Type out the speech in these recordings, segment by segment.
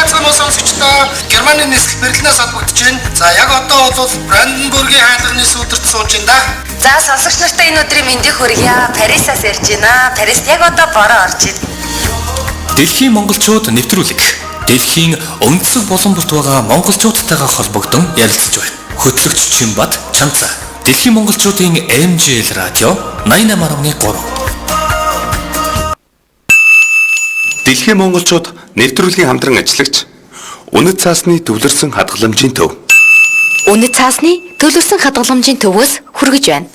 Байцгаана уу сонсогчдоо. Германы нийслэл Берлинээс холбогдож байна. За яг одоо бол Бранденбургийн хаалганы сүүдэрт сууж байна да. За сонсогч нартай энэ өдрийн мэндийг хүргье. Парисаас ярьж байна. Парист яг одоо бороо орж байна. Дэлхийн монголчууд нэвтрүүлэг. Дэлхийн өнцөг булан бүрт байгаа монголчуудтайгаа холбогдон ярилцаж байна. Хөтлөгч Чимбат Чанца. Дэлхийн монголчуудын MJL радио 88.3. Дэлхийн монголчууд нэвтрүүлгийн хамтран ажиллагч Үнэт цаасны төвлөрсөн хадгаламжийн төв. Үнэт цаасны төлөвсөн хадгаламжийн төвөөс хүргэж байна.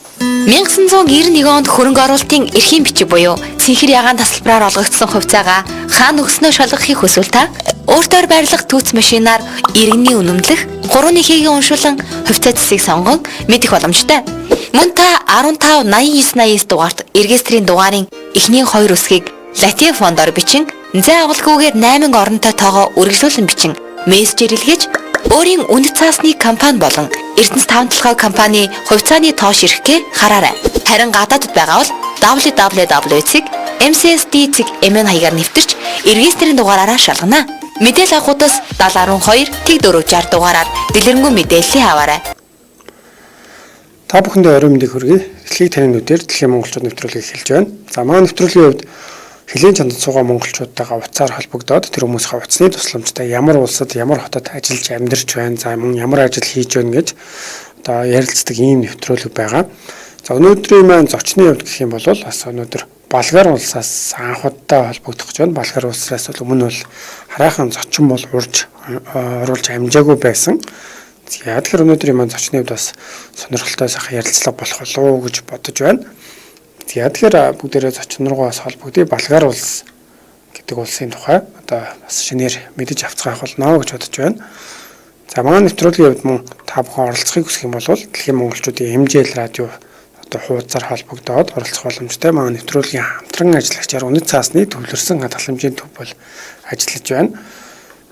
1991 онд хөрөнгө оруулалтын эрхийн бичиг буюу цэнхэр ягаан тасалбараар олгогдсон хувьцаагаа хаан өгснөө шалгахыг хүсвэл та өөртөөр байрлах түүц машинаар иргэний үнэмлэх 3 нэхийг уншуулан хувьцаа зэсийг сонгон мэдэх боломжтой. Мөн та 15 89 89 дугаарт регистрийн дугаарын эхний хоёр үсгийг латин фондоор бичин зай авалгүйгээр 8 оронтой тоогоо үргэлжлүүлэн бичин мессежээр илгээж өөрийн үнэт цаасны компани болон Эрдэнэс таван толгой компани хувьцааны тоо ширхгээ хараарай. Харин гадаадд байгаа бол www.mcsd.mn хаягаар нэвтэрч регистрийн дугаараараа шалгана. Мэдээлэл авах удаас 7012 тэг 460 дугаараар дэлгэрэнгүй мэдээллийг аваарай. Та бүхэндээ оройн мэндийг хүргэе. Дэлхийг таны нүдээр дэлхийн монголчууд нэвтрүүлгийг эхэлж байна. За манай нэвтрүүлгийн хувьд хэлээн чандад суугаа монголчуудтайгаа утсаар холбогдоод тэр хүмүүсийн утасны тусламжтай ямар улсад ямар хотод ажиллаж амьдарч байна, за мөн ямар ажил хийж байна гэж одоо ярилцдаг ийм нэвтрүүлэг байгаа. За өнөөдрийн маань зочны хувьд гэх юм бол бас өнөөдөр Болгар улсаас анх удаа холбогдох гэж байна. Болгар улсаас бол өмнө бол хараахан зочин бол урьж оруулж амжаагүй байсан. За тэгэхээр өнөөдрийн маань зочны хувьд бас сонирхолтой сайхан ярилцлага болох болов уу гэж бодож байна. За тэгэхээр бүгдээрээ зочин руугаа бас холбогдъё. Болгар улс гэдэг улсын тухай одоо бас шинээр мэдэж авцгаах болно гэж бодож байна. За манай нэвтрүүлгийн хувьд мөн та бүхэн оролцохыг хүсэх юм бол дэлхийн монголчуудын MJL радио одоо хуудасаар холбогдоод оролцох боломжтой. Манай нэвтрүүлгийн хамтран ажиллагчаар үнэт цаасны төвлөрсөн хадгаламжийн төв бол ажиллаж байна.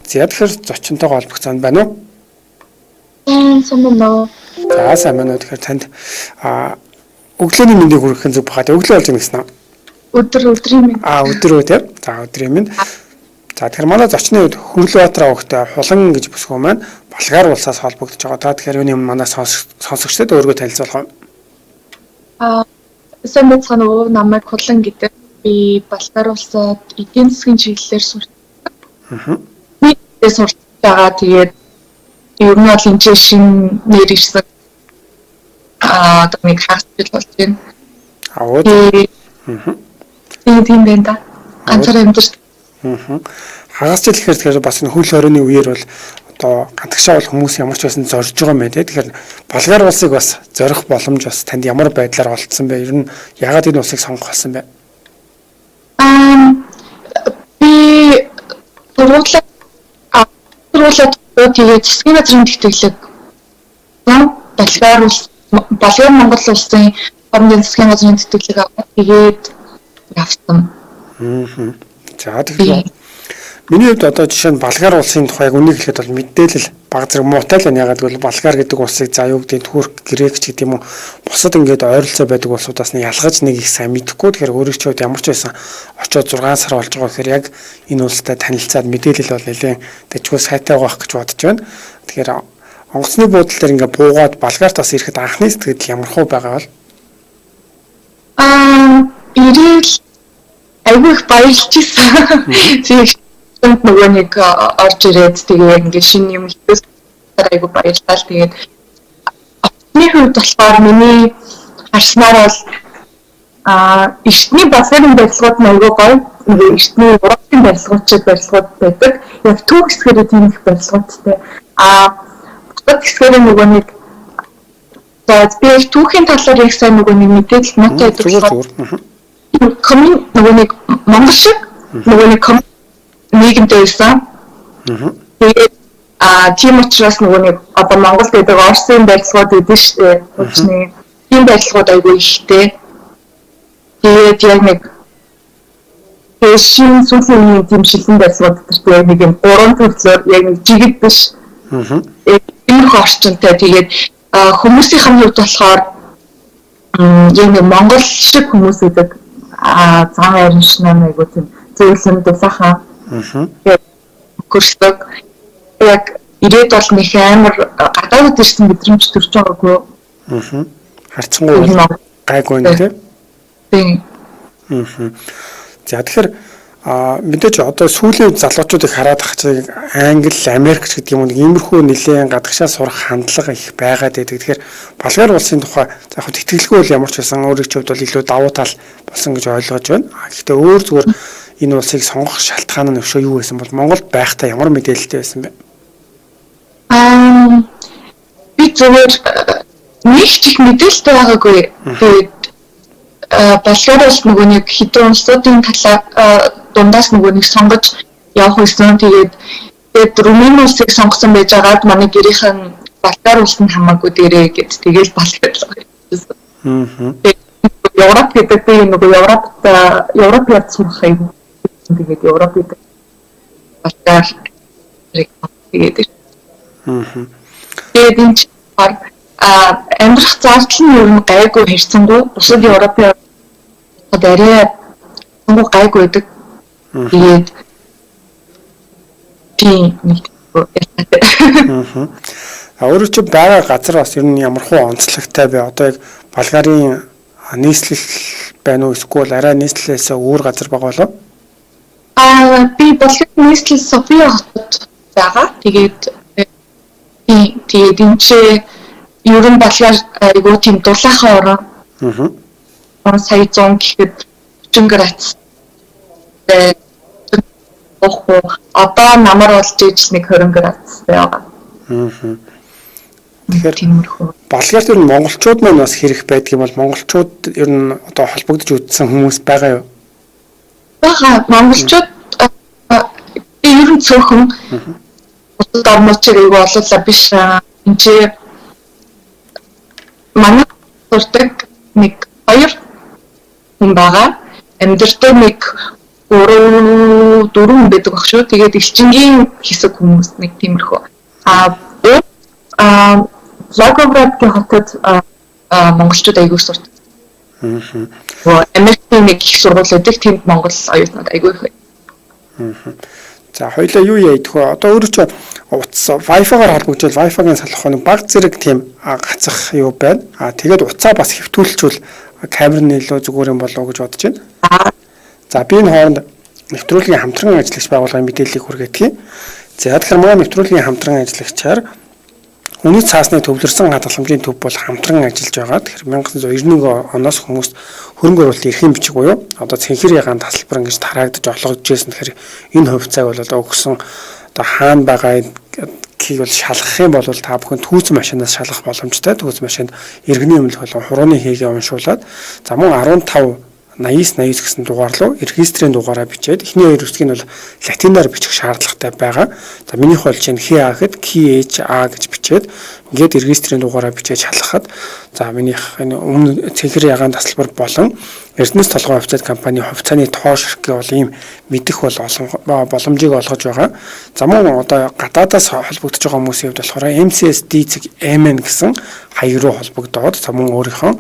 За тэгэхээр зочинтойгоо холбогдсон байна уу? Сайн байна уу? За сайн байна уу. Тэгэхээр танд өглөөний мэндийг хүргэх нь зөв бахаа. Өглөө болж байна гэсэн үү? Өдөр өдрийн мэнд. Өдөр үү те. За өдрийн мэнд. За тэгэхээр манай зочны хувьд Хөрлөбаатар овогтой Хулан гэж бүсгүй маань Болгар улсаас холбогдож байгаа. Та тэгэхээр юуны өмнө манай сонсогчдод өөрийгөө танилцуулах уу? Сайн байцгаана уу? Намайг Хулан гэдэг. Би Болгар улсад эдийн засгийн чиглэлээр сурч. Би сурч байгаа. Тэгээд ер нь бол энэ ч шинэ нэр ирсэн. Одоо нэг хагас жил болж байна. Аа. Тийм байна да. Ганцаар амьдарч. Хагас жил гэхээр тэгэхээр бас энэ хөл хорионы үеэр бол одоо гантагшаа бол хүмүүс ямар ч байсан зорж байгаа юм байна те. Тэгэхээр Болгар улсыг бас зорих боломж бас танд ямар байдлаар олдсон бэ? Ер нь яагаад энэ улсыг сонгох болсон бэ? Би сургуулиа тэгээд засгийн газрын тэтгэлэг Болгар улс Болгар Монгол улсын хоорондын засгийн газрын тэтгэлэг аваад тэгээд явсан. За тэгэхээр миний хувьд одоо жишээ нь Болгар улсын тухайг үнийг хэлэхэд бол мэдээлэл баг зэрэг муутай л байна. Ягаад гэвэл Болгар гэдэг улсыг за юу гэдэг Турк, Грек ч гэдэг юм уу бусад ингээд ойролцоо байдаг улсуудаас нь ялгаж нэг их сайн мэдэхгүй. Тэгэхээр өөрийн чинь хувьд ямар ч байсан очиод 6 сар болж байгаа гэхээр яг энэ улстай танилцаад мэдээлэл бол нэлээд дэжгүй сайтай байгаа гэж бодож байна. Тэгэхээр онгоцны буудлын дээр ингээд буугаад Болгарт бас ирэхэд анхны сэтгэл ямар хуу байгаа бол? Ирээл айгүй их баярлж ирсэн. Тэгээд нөгөө нэг орж ирээд тэгээ ингээд шинэ юм хийх айгүй баярлалаа. Тэгээд миний хувьд болохоор миний харснаар бол эртний Болгарын барилгууд нь айгүй гоё. Нөгөө эртний Европын барилгууд шиг барилгууд байдаг. Яг түүх хэсгээрээ тийм их барилгуудтай. Бусад хэсгээрээ нөгөө нэг за би яг түүхийн талаар яг сайн нөгөө нэг мэдээлэл муутай байдаг болохоор коммун нөгөө нэг Монгол шиг нөгөө нэг нийгэмтэй байсан. Тэгээд тийм учраас нөгөө нэг одоо Монголд байдаг Оросын барилгууд гэдэг шүү дээ. Хуучны тийм барилгууд айгүй ихтэй. Тэгээд яг нэг шинэ сүүлийн үеийн тийм шилэн барилгууд дээр яг нэг юм гурван төрлөөр яг нэг жигд биш. Иймэрхүү орчинтай. Тэгээд хүмүүсийн хувьд болохоор яг нэг Монгол шиг хүмүүс гэдэг зан аримшнаа айгүй тийм зөөлөн дулаахан. хөрсдөг. Яг ирээд бол нэг амар гадаадд ирсэн мэдрэмж төрж байгаагүй. Аа. Харцсангуй бол гайгүй нэ тийм. Тийм. Аа. За тэгэхээр мэдээж одоо сүүлийн залуучуудыг хараад ах чинь Англи, Америк ч гэдэг юм уу нэг иймэрхүү нэлээд гадагшаа сурах хандлага их байгаад байдаг. Тэгэхээр Болгар улсын тухай за яг тэтгэлгүй бол ямар ч байсан өөрийн хувьд бол илүү давуу тал болсон гэж ойлгож байна. Гэхдээ өөр зүгээр энэ улсыг сонгох шалтгаан нь өшөө юу байсан бол Монголд байхдаа ямар мэдээлэлтэй байсан бэ? Би зүгээр нэг ч их мэдээлэлтэй байгаагүй. Тэгээд Болгар улс нөгөө нэг хэдэн улсуудын талаар дундаас нөгөө нэг сонгож явах байсан. Тэгээд Румын улсыг сонгосон байж байгаад манай гэрийнхэн Болгар улс нь хамаагүй дээрээ гэд тэгэл Болгар л байсан. Аа. Европ гэдэг би нөгөө Европ явж сурах юм. Тэгээд Европ гэдэг Болгар тэгээд. Аа. Тэгээд энэ чинь амьдрах зардал нь ер нь гайгүй хэрцэнгүү. Бусад Европын арай гайгүй байдаг. Тэгээд тийм нэг ялгаатай. Аа. А өөрөө чи байгаа газар бас ер нь ямар хуу онцлогтой бэ? Одоо яг Болгарын нийслэл байна уу? Эсвэл арай нийслэлээс өөр газар байгаа болов? Би Болгарын нийслэл София хотод байгаа. Тэгээд тэгээд энэ чи ер нь Болгар айгуу тийм дулаахан орон. Аа. Сая 100 гэхэд 40 градус. Одоо намар болж иж нэг 20 градустай байгаа. Аа. Тэгэхээр тиймэрхүү. Болгарт ер нь монголчууд маань бас хэрэг байдаг юм бол монголчууд ер нь одоо холбогдож үзсэн хүмүүс байгаа юу? Байгаа. Монголчууд ер нь цөөхөн бусад орнууд айгүй олоолаа биш. Энд чи манай сурдаг нэг 2 хүн байгаа. Амьдардаг нэг 3 4 хүн байдаг баг шүү. Тэгээд элчингийн хэсэг хүмүүс нэг тиймэрхүү. Благоврадгийн хотод монголчууд айгүй сурдаг. Аа. Америкийн нэг их сургууль байдаг. Тэнд монгол оюутнууд айгүй их. Аа. За хоёлаа юу яа гэх вэ? Одоо өөрөө чи утас Wi-Fi-гаар холбогдвол Wi-Fi-гийн салах нэг баг зэрэг тийм гацах юу байна. Тэгээд утсаа бас хэвтүүлчихвэл камер нь илүү зүгээр юм болов уу гэж бодож байна. За би энэ хооронд нэвтрүүлгийн хамтран ажиллагч байгууллагын мэдээллийг хүргэдэг юм. За тэгэхээр манай нэвтрүүлгийн хамтран ажиллагчаар Үнэт цаасны төвлөрсөн хадгаламжийн төв бол хамтран ажиллаж байгаа. Тэгэхээр 1991 оноос хүмүүст хөрөнгө оруулалтын эрхийн бичиг буюу одоо цэнхэр ягаан тасалбар ингэж тараагдаж олгогдож байсан. Тэгэхээр энэ хувьцааг бол өгсөн одоо хаана байгаа гэдгийг бол шалгах юм бол та бүхэн түүц машинаас шалгах боломжтой. Түүц машинд иргэний өмнөх болон хурууны хийгээ уншуулад за мөн 15 89 89 гэсэн дугаар руу регистрийн дугаараа бичээд эхний хоёр үсгийг нь бол латинаар бичих шаардлагатай байгаа. За минийх бол чинь ХА гэхэд KHA гэж бичээд ингээд регистрийн дугаараа бичээд шалгахад за минийх энэ өмнө цэнхэр ягаан тасалбар болон Эрдэнэс толгой хувьцаат компани хувьцааны тоо ширхгээ бол ийм мэдэх бол боломжийг олгож байгаа. За мөн одоо гадаадаас холбогдож байгаа хүмүүсийн хувьд болохоор MCSD.MN гэсэн хаяг руу холбогдоод за мөн өөрийнхөө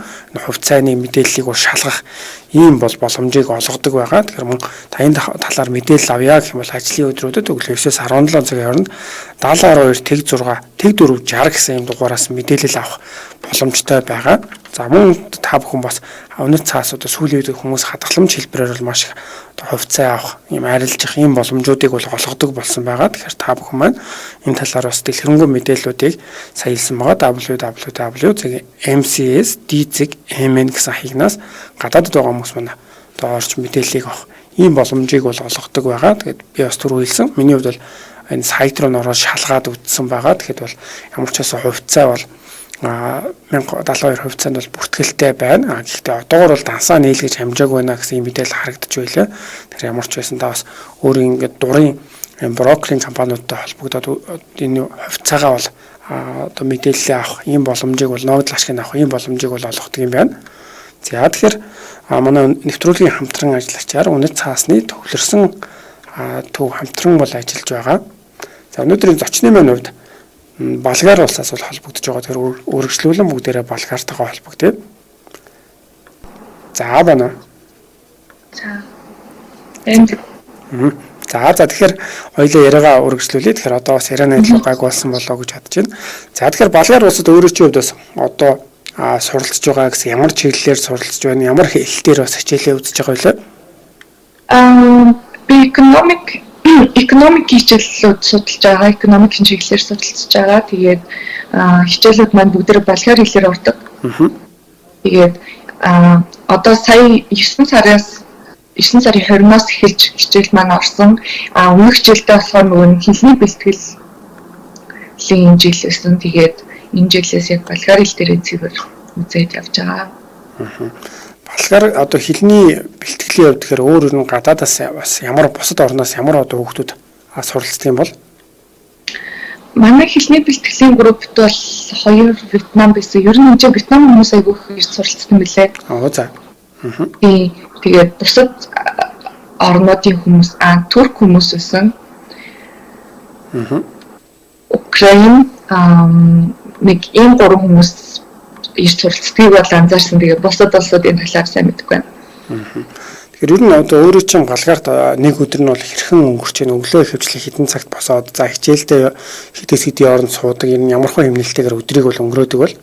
хувьцааны мэдээллийг бол шалгах ийм бол боломжийг олгодог байгаа. Тэгэхээр мөн та энэ талаар мэдээлэл авъя гэх юм бол ажлын өдрүүдэд өглөө 9-өөс 17 цагийн хооронд 72 тэг 6 тэг 4 60 гэсэн ийм дугаараас мэдээлэл авах боломжтой байгаа. За мөн та бүхэн бас үнэт цаас одоо сүүлийн үед хүмүүс хадгаламж хэлбэрээр бол маш их хувьцаа авах, ийм арилжих ийм боломжуудыг бол олгодог болсон байгаа. Тэгэхээр та бүхэн маань энэ талаар бас дэлгэрэнгүй мэдээллүүдийг сая хэлсэн байгаа. www.mcsd.mn гэсэн хаягнаас гадаадд байгаа хүмүүс маань одоо орж мэдээллийг авах ийм боломжийг бол олгодог байгаа. Тэгээд би бас түрүү хэлсэн. Миний хувьд бол энэ сайт руу ороод шалгаад үзсэн байгаа. Тэгэхэд бол ямар ч байсан хувьцаа бол 1072 хувьцаанд бол бүртгэлтэй байна. Гэхдээ одоогор бол дансаа нийлгэж амжаагүй байна гэсэн юм мэдээлэл харагдаж байлаа. Тэгэхээр ямар ч байсан та бас өөрийн ингээд дурын брокерийн компаниудтай холбогдоод энэ хувьцаагаа бол одоо мэдээлэл авах ийм боломжийг бол ногдол ашгийг авах ийм боломжийг бол олгодог юм байна. За тэгэхээр манай нэвтрүүлгийн хамтран ажиллагчаар үнэт цаасны төвлөрсөн төв хамтран бол ажиллаж байгаа. За өнөөдрийн зочны маань хувьд Болгар улсаас бол холбогдож байгаа. Тэгэхээр үргэлжлүүлэн бүгдээрээ Болгартайгаа холбогдъё. За байна. За. Энд. За за тэгэхээр хоёлаа яриагаа үргэлжлүүлье. Тэгэхээр одоо бас ярианы илүү гайг болсон болоо гэж бодож байна. За тэгэхээр Болгар улсад өөрөө чи хувьд бас одоо суралцж байгаа гэсэн ямар чиглэлээр суралцж байна? Ямар хэл дээр бас хичээлээ үзэж байгаа вэ? Би экономик хичээлүүд судалж байгаа. Экономикийн чиглэлээр судалж байгаа. Тэгээд хичээлүүд маань бүгд болгар хэлээр ордог. Тэгээд одоо сая 9 сарын 20-наас эхэлж хичээл маань орсон. Өмнөх хичээлдээ болохоор нөгөө хэлний бэлтгэлийн жил байсан. Тэгээд энэ жилээс яг болгар хэл дээрээ цэвэр үзээд явж байгаа. Болгар одоо хэлний бэлтгэлийн хувьд тэгэхээр өөр өөр нь гадаадаас бас ямар бусад орноос ямар одоо хүүхдүүд суралцдаг юм бол? Манай хэлний бэлтгэлийн группт бол 2 Вьетнам байсан. Ер нь энэ Вьетнам хүмүүс айгүй их ирж суралцсан билээ. Аа за. Тэгээд бусад орнуудын хүмүүс, Турк хүмүүс байсан. Украин, нэг ийм 3 хүмүүс ирж суралцдгийг бол анзаарсан. Тэгээд бусад улсууд энэ талаар сайн мэдэхгүй байна. Тэгэхээр ер нь одоо өөрөө чинь Болгарт нэг өдөр нь бол хэрхэн өнгөрч байна? Өглөө ихэвчлэн хэдэн цагт босоод за хичээлдээ хэдээс хэдийн оронд суудаг, ер нь ямархуу хэмнэлтэйгээр өдрийг бол өнгөрөөдөг бол?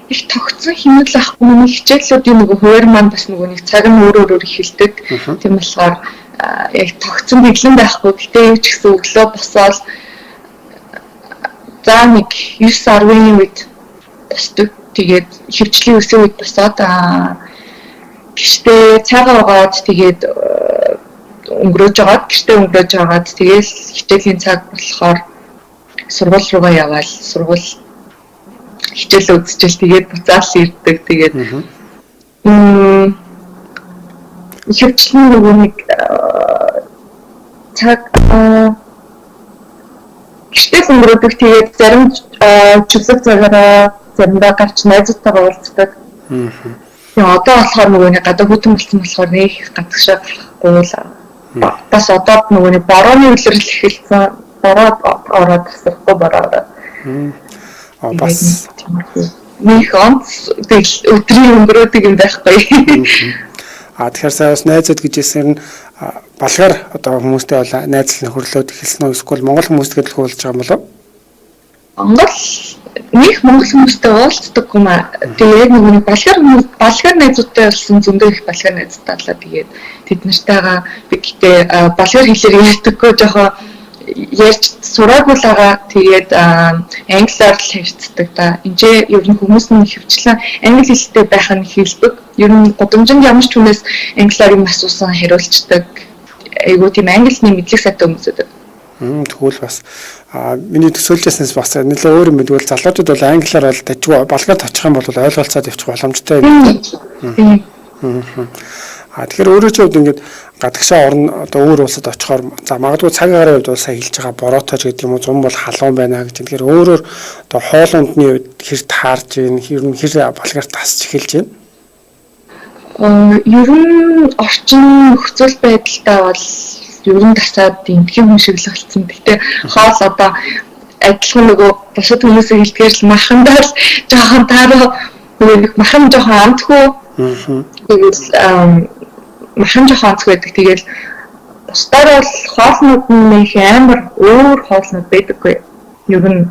Их тогтсон хэмнэл ахгүй. Миний хичээлүүдийн нөгөө хуваар маань бас нөгөө нэг цаг нь өөр өөрөөр эхэлдэг. Тийм болохоор яг тогтсон дэглэм байхгүй. Гэтэ юу ч гэсэн өглөө босоод за нэг 9:10-ийн үед босдог. Тэгээд хөвчлийн өсөө үед босоод гэртээ цайгаа угаад тэгээд өнгөрөөж агаад гэртээ өнгөрөөж агаад тэгээд хичээлийн цаг болохоор сургууль руугаа яваал сургууль хичээл үзчихэл тэгээд буцаал ирдэг. Тэгээд хөвчлийн нөгөө нэг цаг гэртээ өнгөрөөдөг. Тэгээд зарим чөлөг цагаараа заримдаа гарч найзуудтайгаа уулздаг. Тэгээ одоо болохоор нөгөө нэг гадаа хүйтэн болсон болохоор нэг гадагшаа гарахгүй л. Бас одоо нөгөө нэг борооны үлрэл эхэлсэн. Бороо ороод тасрахгүй бороо ороод. Бас нэг онц тэгэл өдрийн өнгөрөөдөг юм байхгүй. Тэгэхээр сая бас найзууд гэж хэлсэн нь Болгар одоо хүмүүстэй бол найзлал нөхөрлөөд эхэлсэн үү эсвэл монгол хүмүүстэй л уулзж байгаа юм болов? Монгол нэг монгол хүмүүстэй уулздаг юм аа. Тэгээ яг нэг болгар хүмүүс болгар найзуудтай болсон зөндөө их болгар найзтай болоо. Тэгээд тэд нартайгаа би гэтээ болгар хэлээр ярьдаггүй жоохон ярьж сураагүй л байгаа. Тэгээд англиар л харьцдаг да. Энд ер нь хүмүүс нь хөвчлэн англи хэлтэй байх нь хэлбэг. Ер нь гудамжинд ямар ч хүнээс англиар юм асуусан хариулцдаг. Айгуу тийм англиний мэдлэг сайтай хүмүүс байдаг. Тэгвэл бас миний төсөөлжсэнээс бас нэлээ өөр юм мэдвэл залуучууд бол англиар бол дажгүй болгарт очих юм бол ойлголцоод явчих боломжтой юм. Тэгэхээр өөрөө ч хувьд ингээд гадагшаа орно одоо өөр улсад очихоор за магадгүй цаг агаарын хувьд бол сая хэлж байгаа бороотой ч гэдэг юм уу зум бол халуун байна гэж. Тэгэхээр өөрөөр одоо хоол ундны хувьд хэр таарж гин ер нь хэр болгарт тасч эхэлж байна? Ер нь орчин нөхцөл байдалтай бол ер нь тасаад эндхийн хүн шиг л болсон. Гэтэ хоол одоо адилхан нөгөө бусад хүмүүсээ хэлдгээр л махандаа л жоохон таараа нөгөө нэг махан жоохон амтгүй. Тэгэл махан жоохон онцгой байдаг. Тэгэл бусдаар бол хоолнууд нь нэг амар өөр хоолнууд байдаггүй. Ер нь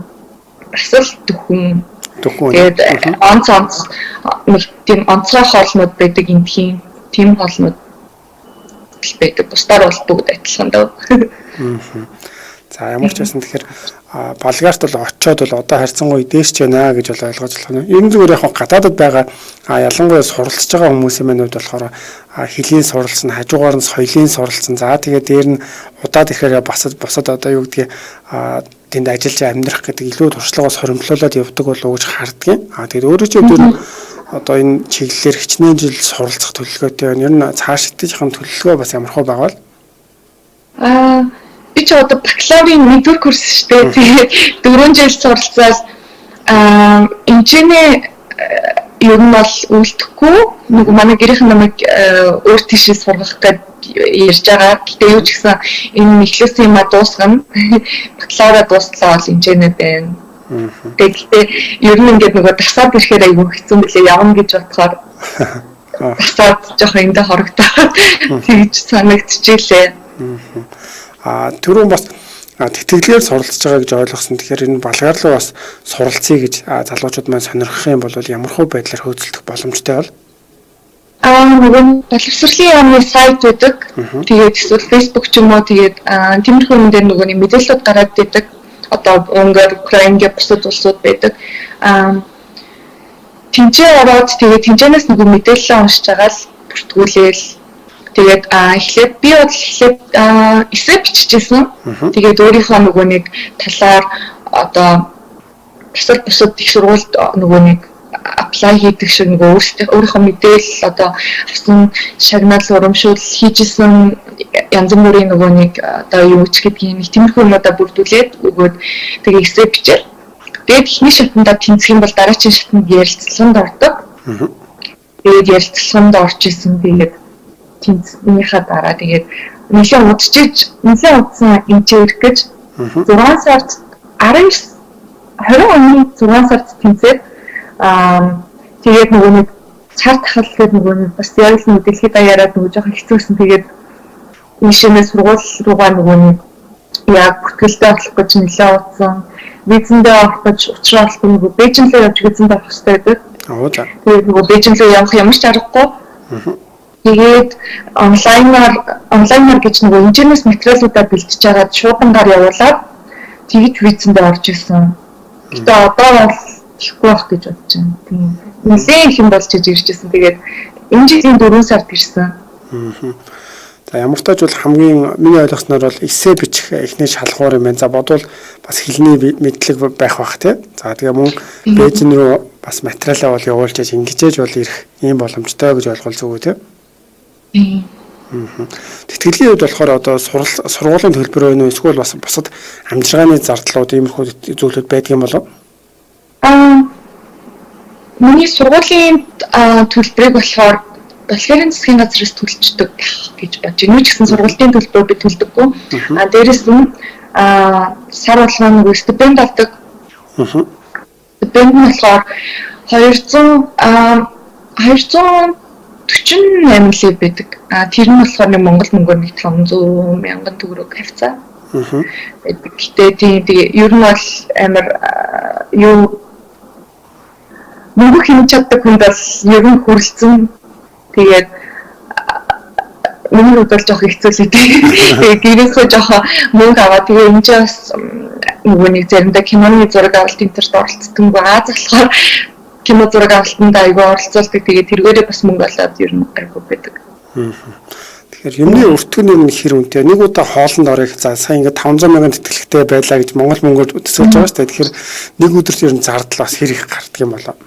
бас л дөхөн. Тэгээд онц онц нэг тийм онцгой хоолнууд байдаг эндхийн тийм хоолнууд байдаг. Бусдаар бол бүгд адилхан дөө. За ямар ч байсан тэгэхээр Болгарт бол очиод бол одоо харьцангуй дээшч байна гэж бол ойлгож болох нь. Ер нь зүгээр яг гадаадад байгаа ялангуяа суралцж байгаа хүмүүсийн маань хувьд болохоор хөлийн суралцсан, хажуугаар нь соёлын суралцсан. За тэгээд дээр нь удаад ихээр бусад одоо юу гэдгийг тэнд ажиллаж амьдрах гэдэг илүү туршлагаас хоримтлуулад явдаг болов уу гэж харддаг. Тэгээд өөрөө ч өдөр одоо энэ чиглэлээр хичнээн жил суралцах төлөвлөгөөтэй байна. Ер нь цааш итгэжхэн төлөвлөгөө бас ямар хөө байгаа вэ? Би ч одоо бакалаврын нэгдүгээр курс шүү дээ. Тэгээд 4 жил суралцаад энэчнээ ер нь бол үлдэхгүй. Нөгөө манай гэрийнхэн намайг өөр тийшээ сургах гээд ярьж байгаа. Гэтэ юу ч гэсэн энэ эхлүүлсэн юмаа дуусгана. Бакалавра дууслаа бол энэчнээ байна. Тэгэхдээ ер нь ингээд нөгөө тасаад ирэхээр айгүй хэцүү мөлий явна гэж бодохоор Тасаад жоохон эндээ хорогдоод тэгж санагдчихлээ. Аа түрүүн бас тэтгэлгээр суралцж байгаа гэж ойлгосон. Тэгэхээр энэ Болгар руу бас суралцъя гэж залуучууд маань сонирхох юм бол ямар хөө байдлаар хөөцөлдөх боломжтой бол? Нөгөө боловсролын яамны сайт байдаг. Тэгээд эсвэл Facebook ч юм уу, тэгээд тиймэрхүү юм дээр нөгөө нэг мэдээлэлүүд гараад идэг. Одоо Унгар, Украин гэх бусад улсууд байдаг. Тэнцээ ороод тэгээд тэнцэнээс нөгөө мэдээлэл уншиж байгаа л бүртгүүлээл. Тэгээд эхлээд би бол эхлээд эссе биччихсэн. Тэгээд өөрийнхөө нөгөө нэг талаар одоо бусад бусад их сургуульд нөгөө нэг apply хийдэг шиг нөгөө өөрийнхөө мэдээлэл одоо авсан шагнал урамшуул хийжсэн янз бүрийн нөгөө нэг одоо юу ч гэдгийг нэг тиймэрхүү юмудаа бүрдүүлээд өгөөд тэгээ эссе бичээд тэгээд эхний шатандаа тэнцэх юм бол дараагийн шатанд ярилцлаганд ордог. Тэгээд ярилцлаганд орж исэн, тэгээд тэнцснийхаа дараа тэгээд нэлээд удажиж, нэлээд удсан энэ ирэх гэж 6 сард 19 20 оны 6 сард тэнцээд тэгээд нөгөө нэг цар тахал гээд нөгөө нэг бас яг л нэг дэлхийд даяараа нөгөө жоохон хэцүүсэн. Тэгээд ийшээ сургууль руугаа нөгөө нэг яг бүртгэлтэй болох гэж нэлээд удсан. Визэндээ орох гэж учраа болохгүй нөгөө Бээжин рүү явж визэндээ орох хэрэгтэй байдаг. Аа за. Тэгээд нөгөө Бээжин рүү явах ямар ч аргагүй. Тэгээд онлайнаар гэж нөгөө инженерс материалуудаа бэлтжиж агаад шуудангаар явуулаад тэгж визэндээ орж исэн. Гэтэ одоо бол тэхгүй байх гэж бодож байна. Тийм. Нэлээд их юм болж иж ирж исэн. Тэгээд энэ жилийн 4 сард ирсэн. За ямар ч тач бол хамгийн миний ойлгосноор бол эссе бичих эхний шалгуур юм байна. За бодвол бас хэлний мэдлэг байх бах тий. За тэгээ мөн Бээжин рүү бас материалаа бол явуулж иж ингэжээж бол ирэх ийм боломжтой гэж ойлгол зүг үү тий. Тэтгэлийн хувьд болохоор одоо сургуулийн төлбөр байна уу эсвэл бас бусад амжиргааны зардлууд иймэрхүү зүйлүүд байдаг юм болов? Миний сургуулийн төлбөрийг болохоор Болгарын засгийн газраас төлждөг гэж бодож байна. Юу ч гэсэн сургуулийн төлбөр би төлдөггүй. Дээрэс нь сар болгоно нөгөө стипенд авдаг. Стипенд нь болохоор 248 лев байдаг. Тэр нь болохоор нэг Монгол мөнгөөр нэг 500 мянган төгрөг хавцаа. Гэтэ тийм тэгээ ер нь бол амар юу мөнгө хэмжиж чаддаг хүнд бол ер нь хүрэлцэн. Тэгээд миний хувьд бол жоох хэцүү л дээ. Тэгээд гэрээсээ жоох мөнгө аваад тэгээ энэ ч бас нөгөө нэг заримдаа киноны зураг авалт энэ төрт оролцдоггүй. Аз болохоор кино зураг авалтанд айгүй оролцуулдаг. Тэгээд тэргээрээ бас мөнгө олоод ер нь гайгүй байдаг. Тэгэхээр юмны өртгөн юм хэр үнэтэй. Нэг удаа хоолнд орох за сая ингээд 500 мянган тэтгэлэгтэй байлаа гэж Монгол мөнгөөр төсөөлж байгаа шүү дээ. Тэгэхээр нэг өдөрт ер нь зардал бас хэр их гардаг юм болоо?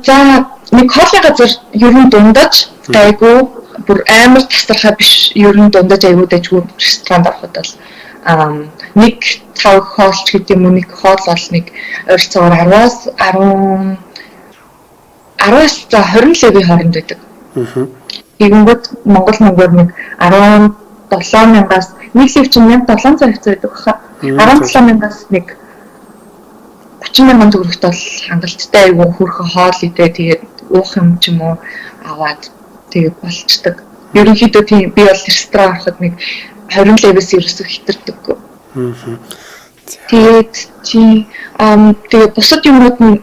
За нэг хоолны газар ер нь дундаж гайгүй, бүр амар тасархай биш, ер нь дундаж айгүй дайггүй ресторанд ороход бол нэг цав хоолч гэдэг юм уу, нэг хоол бол нэг ойролцоогоор 10-аас 10 10-аас за 20 левийн хооронд байдаг. Тэгэнгүүт Монгол мөнгөөр нэг 17 мянгаас нэг лев чинь 1700 хавцаа байдаг хаа. 17 мянгаас нэг 30 мянган төгрөгт бол хангалттай айгүй хөрхөн хоол идэ тэгээд уух юм ч юм уу аваад тэгээд болчдөг. Ерөнхийдөө тийм би бол ресторан ороход нэг 20 левээс ерөөсөө хитэрдэггүй. Тэгээд чи тэгээд бусад юмнууд нь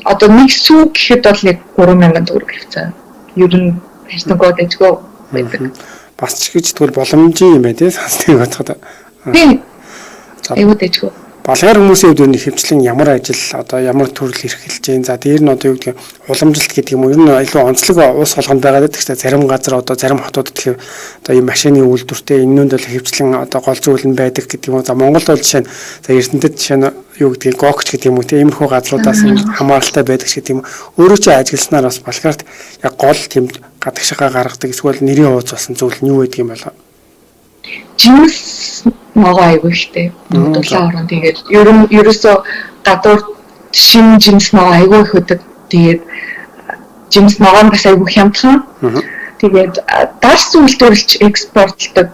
одоо нэг сүү гэхэд бол нэг 3000 төгрөг хавцаа. Ер нь харьцангуй дажгүй байдаг. Бас ч гэж тэгвэл боломжийн юм байна тий сансныг бодоход. Тийм. Айгүй дажгүй. Болгар хүмүүсийн хувьд ер нь хөвчлэн ямар ажил одоо ямар төрөл эрхэлж जैन. За дээр нь одоо юу гэдэг уламжлалт гэдэг юм уу? Ер нь илүү онцлог улс болгонд байгаа гэдэг чинь зарим газар одоо зарим хотууд тэгэхээр одоо ийм машины үйлдвэртэй энэнд бол хөвчлэн одоо гол зүйл нь байдаг гэдэг юм уу? За Монголд бол жишээ нь за Эрдэнэтэд жишээ нь юу гэдгийг гогч гэдэг юм уу те иймэрхүү газруудаас хамааралтай байдаг ч гэдэг юм. Өөрөө чи ажилласнаар бас Болгарт яг гол тийм гадагшгаа гаргадаг эсвэл нэрийн ууц болсон зүйл нь юу байдаг юм болоо? Жимс ногоо айгүй ихтэй. Дулаан орон тэгээд ер нь ерөөсөө гадуур шин жимс ногоо айгүй их өгдөг. Тэгээд жимс ногоо нь бас айгүй хямдхан. Тэгээд дарс үйлдвэрлэж экспортлдог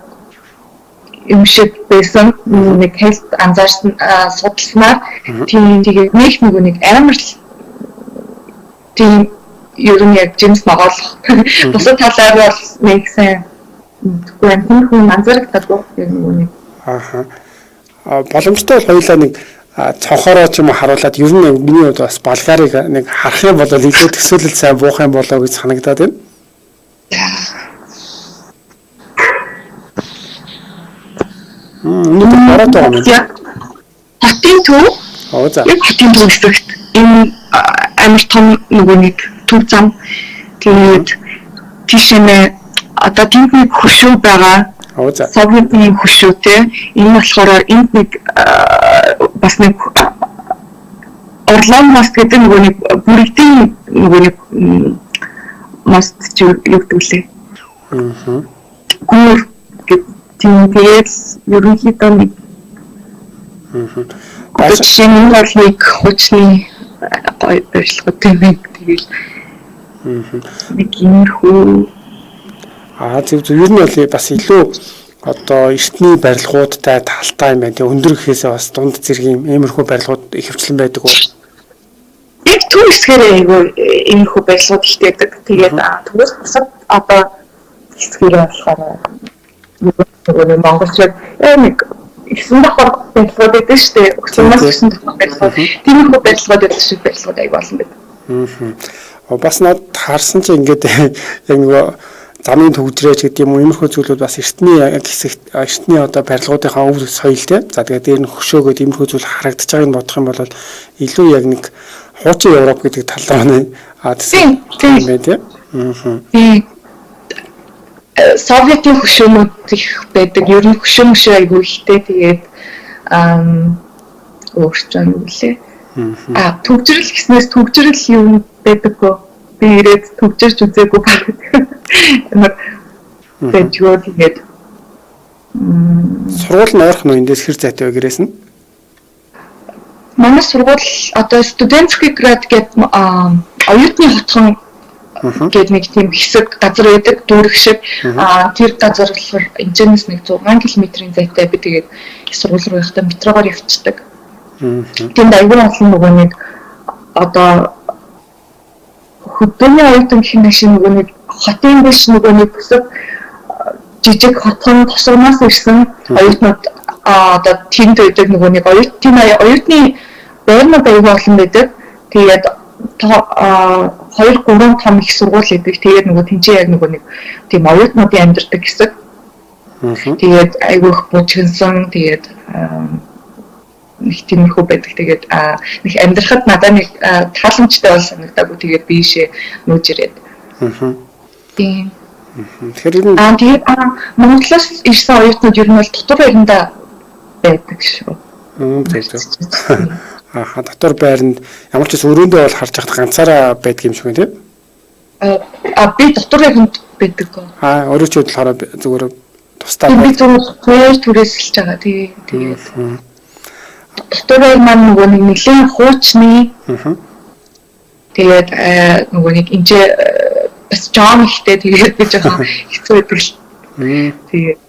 юм шиг байсан. Нэг хальт анзаарсан судалснаар тийм тэгээд нэг нөгөө нэг амар Тийм ер нь яг жимс ногоолох. Бусад талаар бол нэг сайн мэдгүй байна. Тэр хүн анзаарагдаагүй яг нөгөө нэг. Ааха. Боломжтой бол хоёулаа нэг цонхороо ч юм уу харуулад ер нь миний хувьд бас Болгарыг нэг харах юм бол илүү төсөөлөл сайн буух юм болоо гэж санагдаад байна. Өнөөдөр бороод байгаа юм. Яг хотын төв. Оо за. Яг хотын төв хэсэгт энэ амар том нөгөө нэг төв зам. Тэгээд тийшээ одоо тэнд нэг хөшөө байгаа. Оо за. Советийн хөшөө те. Энэ болохоор энд нэг бас нэг Орлон мост гэдэг нөгөө нэг бүрэгдийн нөгөө нэг мост чи юу гэдэг лээ. Аа. Гүр гэдэг тийм тэгээд ерөнхийдөө нэг Аа. жишээ нь энэ бол нэг хуучны гоё барилгууд юм байна. Тэгэл нэг иймэрхүү. Аа зөв зөв ер нь бол бас илүү одоо эртний барилгуудтай талтай юм байна. Тэгээ өндөр гэхээсээ бас дунд зэргийн иймэрхүү барилгууд ихэвчлэн байдаг уу? Яг төв хэсгээрээ айгүй иймэрхүү барилгууд ихтэй байдаг. Тэгээд төвөөс бусад одоо хэсгээрээ болохоор нөгөө монголчууд нэг 9 давхар барилгууд байдаг шүү дээ. Өгсөнөөс 9 давхар барилгууд. Тиймэрхүү барилгууд байдаг шиг барилгууд айгүй олон байдаг. Бас над харсан чи ингээд яг нөгөө замын төгжрээч гэдэг юм уу иймэрхүү зүйлүүд бас эртний яг хэсэгт эртний одоо барилгуудынхаа өв соёл те. За тэгээд дээр нь хөшөөгөөд иймэрхүү зүйл харагдаж байгааг нь бодох юм бол илүү яг нэг хуучин Европ гэдэг тал руу нэ тийм тийм байна те. Тийм. Советийн хөшөөнүүд их байдаг. Ер нь хөшөө мөшөө айгүй ихтэй. Тэгээд өөрчөө юу лээ. Төгжрөл гэснээс төгжрөл юм байдаггүй. Би ирээд төгжирч үзээгүй баг. Амар тэжгөө тэгээд сургууль нь ойрхон уу эндээс хэр зайтай вэ гэрээс нь? Манай сургууль одоо Студентский град гэдэг оюутны хотхон гээд нэг тийм хэсэг газар байдаг, дүүрэг шиг. Тэр газар болохоор энэчнээс нэг 6 км-ийн зайтай. Би тэгээд сургууль руу явахдаа метрогоор явцдаг. Тэнд аягүй олон нөгөө нэг одоо хөдөөний оюутан гэх юм шиг нөгөө нэг хотын биш нөгөө нэг бусад жижиг хотхон тосгоноос ирсэн оюутнууд одоо тэнд байдаг нөгөө нэг оюутны байрнууд аягүй олон байдаг. Тэгээд 2-3 том их сургууль байдаг. Тэгээд нөгөө тэнцээ яг нөгөө нэг тийм оюутнуудын амьдардаг хэсэг. Тэгээд аягүй их бужигнсан. Тэгээд нэг тиймэрхүү байдаг. Тэгээд нэг амьдрахад надад нэг тааламжтай бол санагдаагүй. Тэгээд би ийшээ нүүж ирээд. Тийм. Тэгэхээр ер нь тэгээд Монголоос ирсэн оюутнууд ер нь бол дотор байранда байдаг шүү. Зөв зөв. Аха, дотор байранд ямар ч гэсэн өрөөндөө бол харж байхад ганцаараа байдаг юм шиг байна тийм. Би дотор байранд байдаг. Өөрөө ч болохоор зүгээр тусдаа. Би зүгээр түрээсэлж байгаа. Тийм. Тэгээд дотор байр маань нөгөө нэг нэлээд хуучны. Тэгээд нөгөө нэг энэ бас жон ихтэй тэгээд би жоохон хэцүү байдаг л. Тэгээд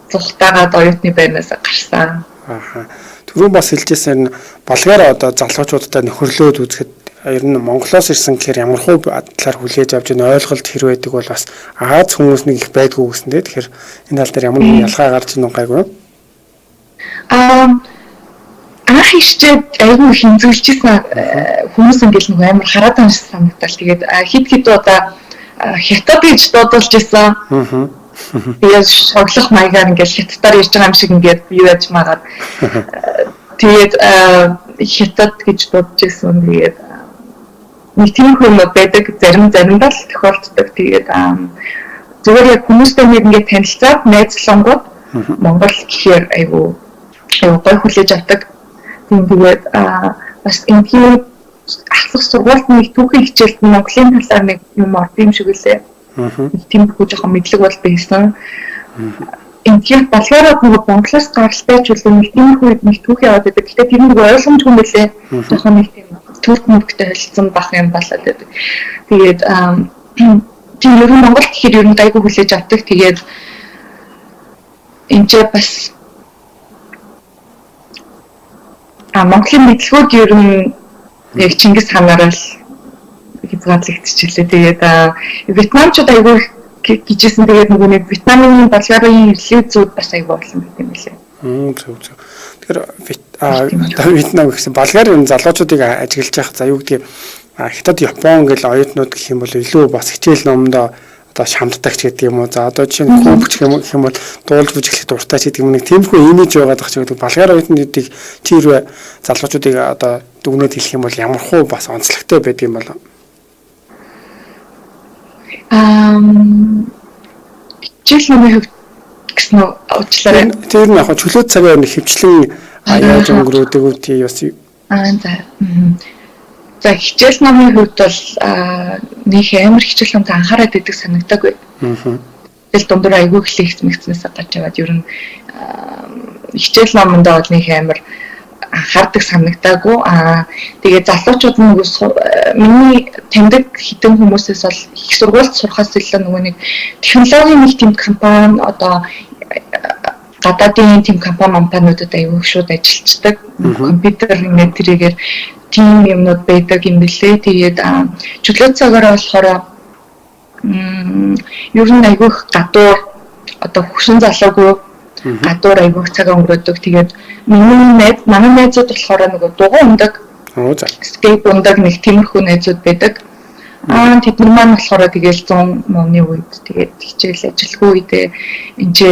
цухтаагаад оюутны байрнаас гарсан. Аха. Түрүүн бас хэлжсэн Болгар одоо залуучуудтай нөхөрлөөд үзэхэд ер нь Монголоос ирсэн гэхээр ямар хуу талаар хүлээж авч энэ ойлголт хэр байдаг бол бас Аз хүмүүс нэг их байдгүй гэсэн дээ. Тэгэхээр энэ тал дээр ямар нэгэн ялгаа гарч ийн гайгүй юу? Анх ирчээд айгүй хинзүүлчихсэн хүмүүс ингээл нэг амар хараад байгаа шиг санагдал. Тэгээд хит хит удаа хятад гэж дуудулж исэн. Тэгээд шоглох маягаар ингээл хятадаар ярьж байгаа юм шиг ингээд юу яаж магаад. Тэгээд хятад гэж дуудаж исэн. Тэгээд нэг тийм хүмүүс байдаг, заримдаа л тохиолддог. Тэгээд зүгээр яг хүмүүстэй нэг ингээд танилцаад найзлангууд Монгол гэхээр айгүй гой хүлээж авдаг. Тийм тэгээд бас энэхийн ахлах сургуульд нэг түүхийн хичээлд Монголын талаар нэг юм орд юм шиг үлээ. Нэг тиймэрхүү жоохон мэдлэг бол байсан. Энэхийн Болгарууд нөгөө Монголоос гаралтай ч үлээ нэг тиймэрхүү нэг түүх яваад байдаг. Гэхдээ тэр нэг ойлгомжгүй юм билээ. Жоохон нэг тийм төрк мөрөгтэй холилдсон бах юм болоод байдаг. Тэгээд тийм ер нь Монгол гэхээр ер нь гайгүй хүлээж авдаг. Тэгээд энэ ч бас Монголын мэдлэгүүд ер нь яг Чингис хаанаар л хязгаарлагдчихлээ. Тэгээд вьетнамчууд айгүй гिजсэн. Тэгээд нөгөө нэг Вьетнамын Болгаарын релизүүд бас айгүй олон байт юм билээ. Зөв зөв. Тэгэхээр Вьетнам гэсэн Болгарын залуучуудыг ажиглаж явах за юу гэдгийг Хятад, Япон гэл оюутнууд гэх юм бол илүү бас хичээл номдоо одоо шамддаг ч гэдэг юм уу. За одоо жишээ нь хүүбч гэх юм бол дуулж бүжиглэх дуртай ч гэдэг юм, нэг тиймэрхүү имиж байгаад байх ч гэдэг. Болгар оюутнуудыг чи хэрвээ залуучуудыг одоо дүгнээд хэлэх юм бол ямар хуу бас онцлогтой байдаг юм болов? Хичээл номын хувьд гэсэн үү, уучлаарай. Тэр нь яг чөлөө цагаар нэг хөвчлэн яаж өнгөрөөдөг үү тий бас. За. За, хичээл номын хувьд бол нэг амар хичээл номд анхаарал өгдөг санагдаагүй. Тэгэл дундуур айгүй их лэгцмэгцнээс гарч яваад ер нь хичээл номондоо бол нэг амар анхаардаг санагдаагүй. Тэгээд залуучууд нь нөгөө миний таньдаг хитэн хүмүүсээс бол их сургуульд сурахаас илүү нөгөө нэг технологийн нэг тийм компани, одоо гадаадын тийм компани компаниудад аюул шууд ажиллаждаг. Компьютер ингээд тэрийгээр тийм юмнууд байдаг юм билээ. Тэгээд чөлөө цагаараа болохоор ер нь айгүйх гадуур, одоо хөшин залуугүй гадуур айгүйх цаг өнгөрөөдөг. Тэгээд миний найз, манай найзууд болохоор нөгөө дугуй ундаг. Скейт ундаг нэг тиймэрхүү найзууд байдаг. Тэд нар маань болохоор тэгээл 100 мууны үед тэгээд хичээл ажилгүй үедээ энэ чи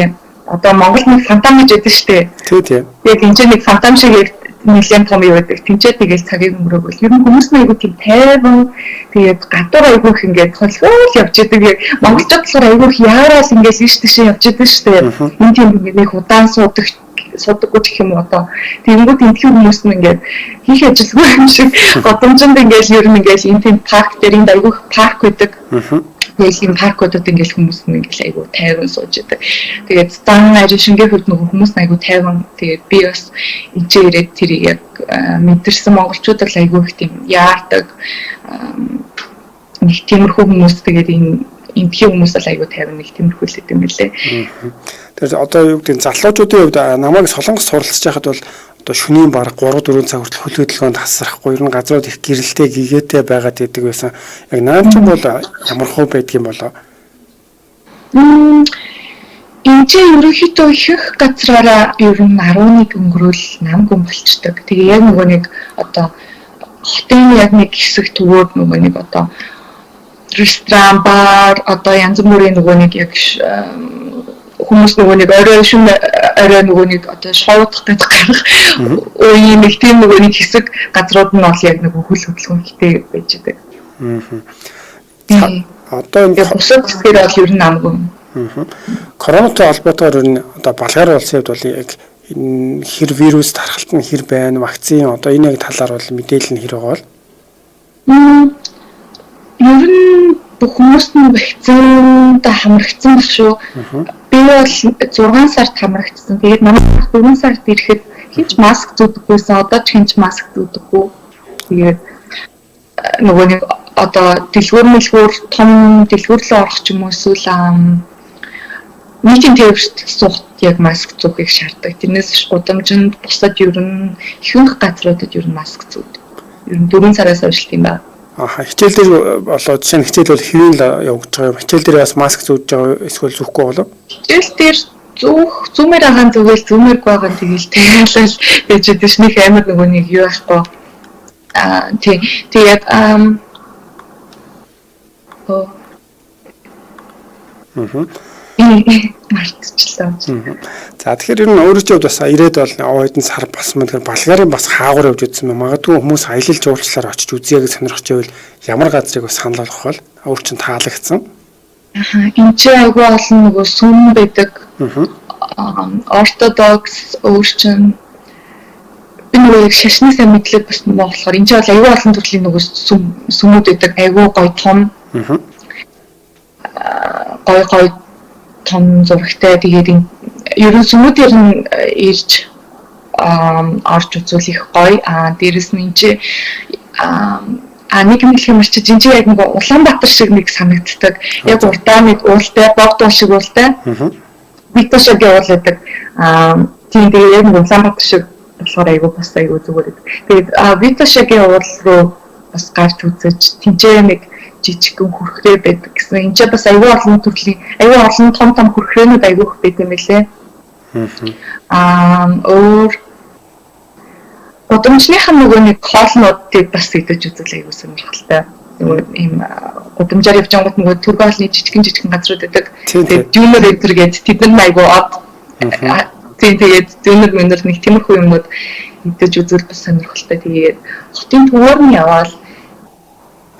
одоо Монгол нэг фонтан гэж байдаг шүү дээ. Тий, тий. Яг энэ чи нэг фонтан шиг яг нэлээд том юу байдаг. Тинчээ тэгэл цагийг өнгөрөөгөл. Ер нь хүмүүс нь айгүй тийм тайван, тэгээд гадуур айгүй их ингээд холхиол явж идэг. Яг монголчууд болохоор айгүй их яараал ингээд ийш тийшээ явж идэг шүү дээ. Энэ тийм ингээд нэг удаан суудаг судаггүй гэх юм уу одоо. Тэгэнгүүт энтхийн хүмүүс нь ингээд хийх ажилгүй юм шиг годамжинд ингээд ер нь ингээд энэ тийм парк дээр, энд айгүй их парк байдаг. Тэгэл ийм паркуудад ингээд хүмүүс нь ингээд айгүй тайван сууж идэг. Тэгээд зан ари шингээ хувьд нөгөө хүмүүс нь айгүй тайван. Тэгээд би бас энэ ч ирээд тэрийг яг мэдэрсэн, монголчууд бол айгүй их тийм яардаг нэг тиймэрхүү хүмүүс, тэгээд энэ энтхийн хүмүүс бол айгүй тайван, нэг тиймэрхүү л юм билээ. Тэгэхээр одоо юу гэдэг, залуучуудын хувьд намайг Солонгос суралцж байхад бол одоо шөнийн бараг 3 4 цаг хүртэл хөл хөдөлгөөнд хасрахгүй, ер нь газрууд их гэрэлтэй гэгээтэй байгаад идэг байсан. Яг наан ч бол ямар хуу байдгийн болоо? Энд чинь ерөнхийдөө ихэнх газраараа ер нь 11 өнгөрөөл нам гүн болчдөг. Тэгээ яг нөгөө нэг одоо хотын яг нэг хэсэг төвөөд нөгөө нэг одоо ресторан, бар, одоо янз бүрийн нөгөө нэг яг хүмүүс нөгөө нэг орой, шөнө орой нөгөө нэг одоо шоудах гэж гарах үеийн нэг тийм нөгөө нэг хэсэг газрууд нь бол яг нөгөө хөл хөдөлгөөн ихтэй байж байгаа. Одоо энэ бусад хэсгээр бол ер нь намгүй. Коронатой холбоотойгоор ер нь одоо Болгар улсын хувьд бол яг энэ хэр вирус тархалт нь хэр байна, вакцин одоо энэ яг талаар бол мэдээлэл нь хэр байгаа бол? Ер нь бүх хүмүүс нь вакцинд хамрагдсан баг шүү. Би бол 6 сард хамрагдсан. Тэгээд манай 4 сард ирэхэд хинч маск зүүдэггүйсэн. Одоо ч хинч маск зүүдэггүй. Тэгээд нөгөө нэг одоо дэлгүүр мэлгүүр, том дэлгүүр рүү орох ч юм уу, эсвэл нийтийн тээвэрт суухад яг маск зүүхийг шаарддаг. Тэрнээс биш гудамжинд, бусад ер нь ихэнх газруудад ер нь маск зүүдэг. Ер нь 4 сараас хойш тийм байна. Аха, хичээл дээр болоо жишээ нь хичээл бол хэвийн л явагдаж байгаа юм. Хичээл дээр бас маск зүүж байгаа эсвэл зүүхгүй болов? Хичээл дээр зүүх, зүүмээр байгаа нь зүгээр, зүүмээргүй байгаа нь тэгэл тэгэл байж идэв ш, нэг амар нөгөө нэг юу байхгүй. Тий. Тэгээд мартчихлаа. За, тэгэхээр ер нь өөрөө ч хувьд бас ирээд бол оюутан сар болсон маань, тэгэхээр Болгарын бас хаагур явж үзсэн юм. Магадгүй хүмүүс аялал жуулчлалаар очиж үзье гэж сонирхож байвал ямар газрыг бас санал болгох бол өөр чинь таалагдсан? Аха, энэ ч айгүй олон нөгөө сүм байдаг. Ортодокс өөр чинь би нөгөө яг шашны сайн мэдлэг бас муу болохоор энэ ч бол айгүй олон төрлийн нөгөө сүм сүмүүд байдаг. Айгүй гоё том. Гоё гоё том зурагтай. Тэгээд ер нь сүмүүдээр нь ирж орж үзвэл их гоё. Дээрэс нь энэ чи нэг юм хэлэх юм чи энэ чи яг нэг Улаанбаатар шиг нэг санагддаг. Яг урдаа нэг уултай, богд уул шиг уултай. Витошагийн уул байдаг. Тийм, тэгээд яг нэг Улаанбаатар шиг болохоор айгүй бас айгүй зүгээр байдаг. Тэгээд Витошагийн уул руу бас гарч үзэж тэнцээ нэг жижигхэн хүрхрээ байдаг гэсэн. Энд ч бас аюул олон төрлийн аюул олон том том хүрхрээнүүд аюул их байт юм лээ. Аа өөр гудамжныхан нөгөө нэг хоолнуудыг бас идэж үзэл аюул сонирхолтой. Нөгөө ийм гудамжаар явж байгаа нөгөө түргэн хоолны жижигхэн жижигхэн газрууд байдаг. Тэгээд дюнер эдэр гээд тэд нар аюул од. Тийм тэгээд дюнер мөнөр нэг тиймэрхүү юмнууд идэж үзвэл бас сонирхолтой. Тэгээд хотын төвөөр нь яваал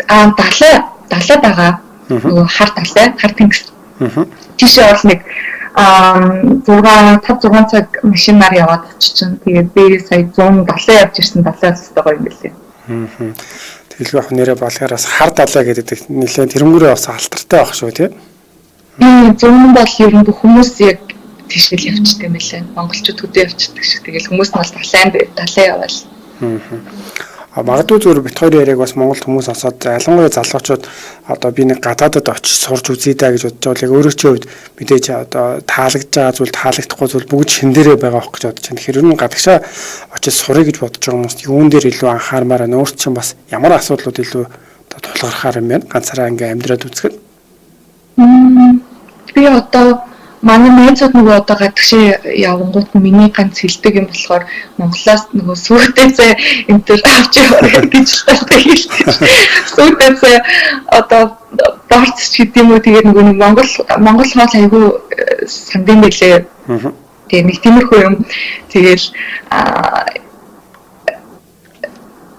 аа далай байгаа. Нөгөө хар далай, хар тэнгис. Тийшээ бол нэг 6 5 6 цаг машинаар яваад очичин. Тэгээд би сая 170 явж ирсэн далай өстэй гоё юм билээ. Тэгэл яг нэрээ Болгараас хар далай гэдэг нэлээд тэрнгүүрээ бас алтартай байх шүү тий. Тийм 100 бол ер нь бүх хүмүүс яг тийшээ л явчихдаг юм билээ. Монголчууд хөдөө явчихдаг шиг. Тэгэл хүмүүс нь бол далай яваал. А магадгүй зүгээр бит хоёрын яриаг бас Монгол хүмүүс сонсоод ялангуяа залуучууд одоо би нэг гадаадад очиж сурч үзье даа гэж бодож байгаа бол яг өөрөө чи хувьд мэдээж одоо таалагдж байгаа зүйл таалагдахгүй зүйл бүгд шин дээрээ байгаа байх гэж бодож байна. Тэгэхээр ер нь гадагшаа очиж сурыг гэж бодож байгаа хүмүүст юун дээр илүү анхаармаар байна? Өөрт чинь бас ямар асуудлууд илүү одоо тулгархаар юм бэ? Ганцаараа ингээ амьдраад үзэхэд. Би одоо манай найзууд нөгөө одоо гадагшаа явангууд миний ганц хэлдэг юм болохоор Монголоос нөгөө сүйтэйсээ энэ төр авч яваарай гэж л хэлдэг. Сүйтэйсээ одоо борц ч гэдэг юм уу тэгээд нөгөө нэг Монгол хоол айгүй сандын байлээ. Тэгээ нэг тиймэрхүү юм тэгэл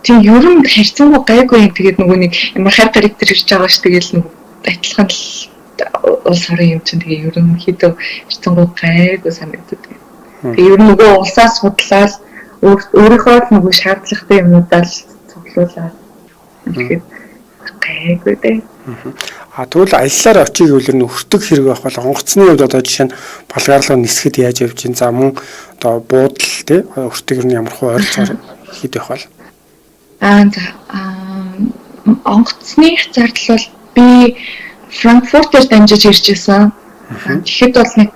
тийм ер нь харьцангуй гайгүй юм. Тэгээд нөгөө нэг ямар хар гариг төр ирж байгаа ш тэгэл нөгөө адилхан л улс орон юм чинь тэгээ ер нь хэдөө харьцангуй гайгүй санагддаг. Тэгээ ер нь нөгөө улсаа судлаад өөрийнхөө л нөгөө шаардлагатай юмнуудаа л цуглуулад тэгэхээр гайгүй дээ. А тэгвэл аяллаар очих гэвэл ер нь өртөг хэрэг байх бол онгоцны хувьд одоо жишээ нь Болгар руу нисгэд яаж явж чинь за мөн одоо буудал тий өртөг ер нь ямар хуу ойролцоогоор хэд байх бол? Аа за онгоцны зардал бол би Франкфуртээр дамжиж ирж байсан. Тэгэхэд бол нэг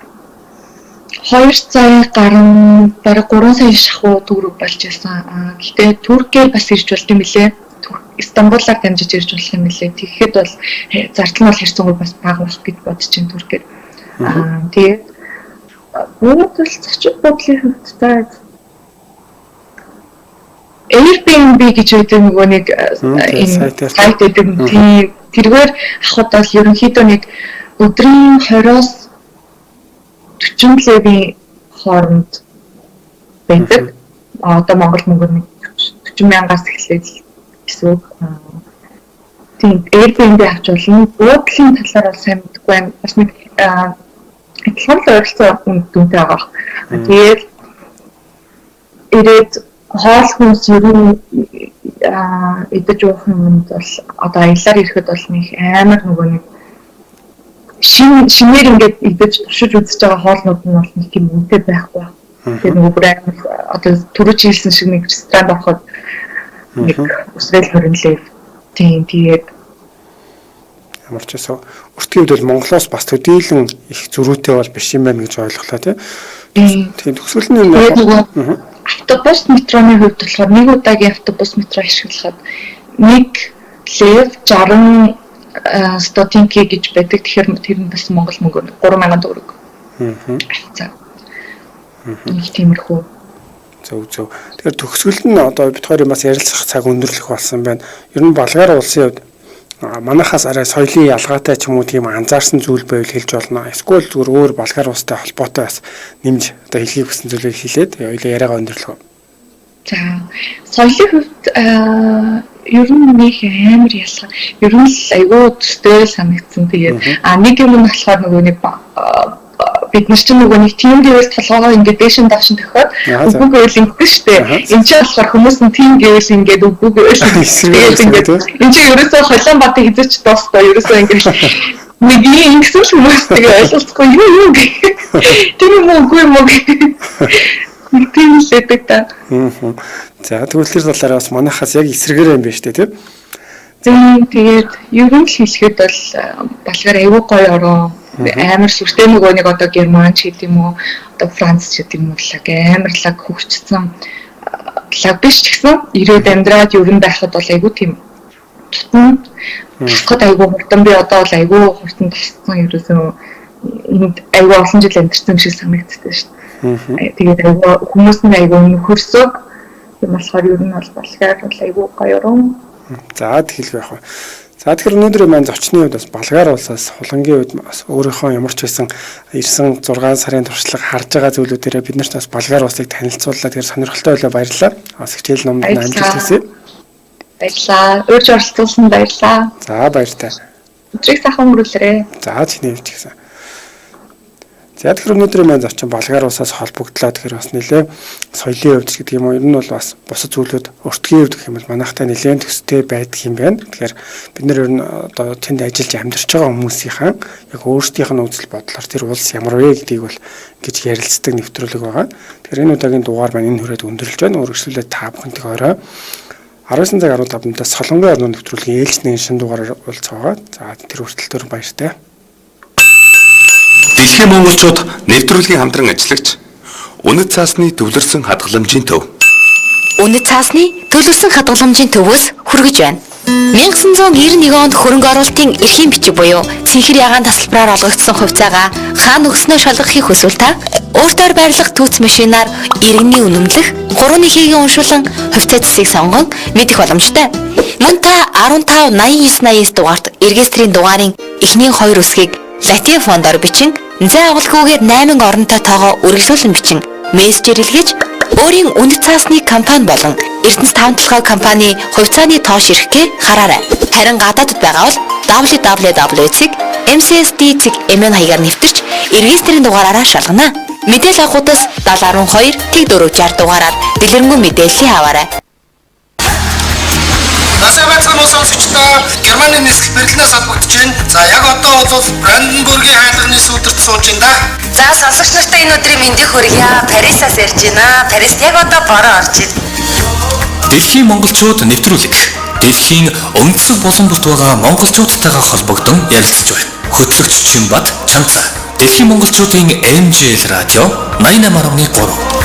2 сая гаруй бараг 3 сая шахуу төгрөг болж байсан. Гэхдээ Туркээр бас ирж болд юм билээ. Стамбулаар дамжиж ирж болох юм билээ. Тэгэхэд бол зардал нь бол харьцангуй бас бага байх гэж бодож чинь Туркээр. Тэгээд буудал зочид буудлын хувьд та Airbnb гэж байдаг нөгөө нэг энэ сайт байдаг. Тийм тэргээр авахд бол ерөнхийдөө нэг өдрийн 20-оос 40 левийн хооронд байдаг. Одоо Монгол мөнгөөр нэг 40 мянгаас эхлээд гэсэн үг. Тийм Airbnb авч болно. Буудлын талаар бол сайн мэдэхгүй байна. Бас нэг адилхан л ойролцоо дүнтэй байгаа. Тэгээд ирээд хоол хүнс ер нь идэж уух юмд бол одоо аяллаар ирэхэд бол нэг амар нөгөө нэг шинээр ингээд идэж туршиж үзэж байгаа хоолнууд нь бол нэг тийм үнэтэй байхгүй. Тэгээд нөгөө бүр амар одоо түрүү чи хэлсэн шиг нэг ресторанд ороход нэг өсрэл 20 лев. Тийм тэгээд ямар ч байсан өртгийн хувьд бол Монголоос бас төдийлөн их зөрүүтэй бол биш юм байна гэж ойлголоо тий. Тийм төгсгөл нь нөгөө автобус метроны хувьд болохоор нэг удаагийн автобус метро ашиглахад нэг лев 60 стотинки гэж байдаг. Тэгэхээр тэр нь бас Монгол мөнгөөр 3000 төгрөг. За. Нэг тиймэрхүү. Зөв зөв. Тэгэхээр төгсгөл нь одоо бид хоёрын бас ярилцах цаг өндөрлөх болсон байна. Ер нь Болгар улсын хувьд манайхаас арай соёлын ялгаатай ч юм уу тийм анзаарсан зүйл байвал хэлж болно. Эсвэл зүгээр өөр Болгар улстай холбоотой бас нэмж одоо хэлхийг хүссэн зүйлийг хэлээд хоёулаа яриагаа өндөрлөхөө. За, соёлын хувьд ер нь нэг амар ялгаа. Ер нь л айгүй төстэй санагдсан. Тэгээд нэг юм нь болохоор нөгөө нэг бид нар чинь нөгөө нэг тийм гэвэл толгоогоо ингээд дээшин доош нь төхөөд үгүй гэвэл ингэдэг шүү дээ. Энд чинь болохоор хүмүүс нь тийм гэвэл ингээд үгүй гэвэл тэгээд ингээд энэ чинь ерөөсөө холион батын хизээч дуустай ерөөсөө ингээд нэг юм ингэсэн л хүмүүс тэгээ ойлголцохгүй юу юу гэх. Тийм юм уу үгүй юм уу гэх. Нэг тийм л байдаг та. За тэгвэл тэр талаараа бас манайхаас яг эсрэгээр юм байна шүү дээ тийм. Тийм тэгээд ер нь л хэлэхэд бол Болгар аюу гоё орон амар сүртэй нөгөө нэг одоо Герман ч гэдэг юм уу одоо Франц ч гэдэг юм уу лаг амар лаг хөгжсөн лаг биш ч гэсэн ирээд амьдраад ер нь байхад бол айгүй тийм тутна. Тусахад айгүй хурдан, би одоо бол айгүй хурдан туссан, ерөөсөө энд айгүй олон жил амьдарсан юм шиг санагддаг шүү дээ. Тэгээд айгүй хүмүүс нь айгүй нөхөрсөг. Тийм болохоор ер нь бол Болгар бол айгүй гоё орон. За тэгэл байх вэ. За тэгэхээр өнөөдрийн маань зочны хувьд бас Болгар улсаас Хулангийн хувьд бас өөрийнхөө ямар ч байсан ирсэн 6 сарын туршлага харж байгаа зүйлүүдээрээ бид нарт бас Болгар улсыг танилцууллаа. Тэгэхээр сонирхолтой байлаа, баярлалаа. Бас хичээл номд амжилт хүсье. Баярлалаа. Урьж оролцуулсанд баярлалаа. За баяртай. Өдрийг сайхан өнгөрүүлээрэй. За чиний хувьд ч гэсэн. За тэгэхээр өнөөдрийн маань зочин Болгар улсаас холбогдлоо. Тэгэхээр бас нэлээ соёлын хувьд ч гэдэг юм уу, ер нь бол бас бусад зүйлүүд өртгийн хувьд гэх юм бол манайхтай нэлээд төстэй байдаг юм байна. Тэгэхээр бид нар ер нь одоо тэнд ажиллаж амьдарч байгаа хүмүүсийнхаа яг өөрсдийнх нь үзэл бодлоор тэр улс ямар вэ гэдгийг бол ингэж ярилцдаг нэвтрүүлэг байгаа. Тэгэхээр энэ удаагийн дугаар маань энэ хүрээд өндөрлөж байна. Үргэлжлүүлээд та бүхэнтэй орой 19 цаг 15 минутаас Солонгын орны нэвтрүүлгийн ээлжний шинэ дугаараар уулзах байгаа. За тэр хүртэл түр баяртай. Дэлхийн монголчууд нэвтрүүлгийн хамтран ажиллагч Үнэт цаасны төвлөрсөн хадгаламжийн төв. Үнэт цаасны төлөвлөсөн хадгаламжийн төвөөс хүргэж байна. 1991 онд хөрөнгө оруулалтын эрхийн бичиг буюу цэнхэр ягаан тасалбараар олгогдсон хувьцаагаа хаан өгснөө шалгахыг хүсвэл та өөртөөр байрлах түүц машинаар иргэний үнэмлэх 3-1-ийг уншуулан хувьцаа зэсийг сонгон мэдэх боломжтой. Мөн та 15 89 89 дугаарт регистрийн дугаарын эхний 2 үсгийг латин фондоор бичин зай авалгүйгээр 8 оронтой тоогоо үргэлжлүүлэн бичин мессежээр илгээж өөрийн үнэт цаасны компани болон Эрдэнэс таван толгой компани хувьцааны тоо ширхгээ хараарай. Харин гадаадд байгаа бол www.mcsd.mn хаягаар нэвтэрч регистрийн дугаараараа шалгана. Мэдээлэл авах утас 7012 0460 дугаараар дэлгэрэнгүй мэдээллийг аваарай. Насаа байцгаана уу сонсогчдоо. Германы нийслэл Берлинээс холбогдож байна. За яг одоо бол Бранденбургийн хаалганы сүүдэрт сууж байна да. За сонсогч нартай энэ өдрийн мэндийг хүргье. Парисаас ярьж байна. Парист яг одоо бороо орж байна. Дэлхийн монголчууд нэвтрүүлэг. Дэлхийн өнцөг булан бүрт байгаа монголчуудтайгаа холбогдон ярилцж байна. Хөтлөгч Чимбат Чанцаа. Дэлхийн монголчуудын MJL радио 88.3.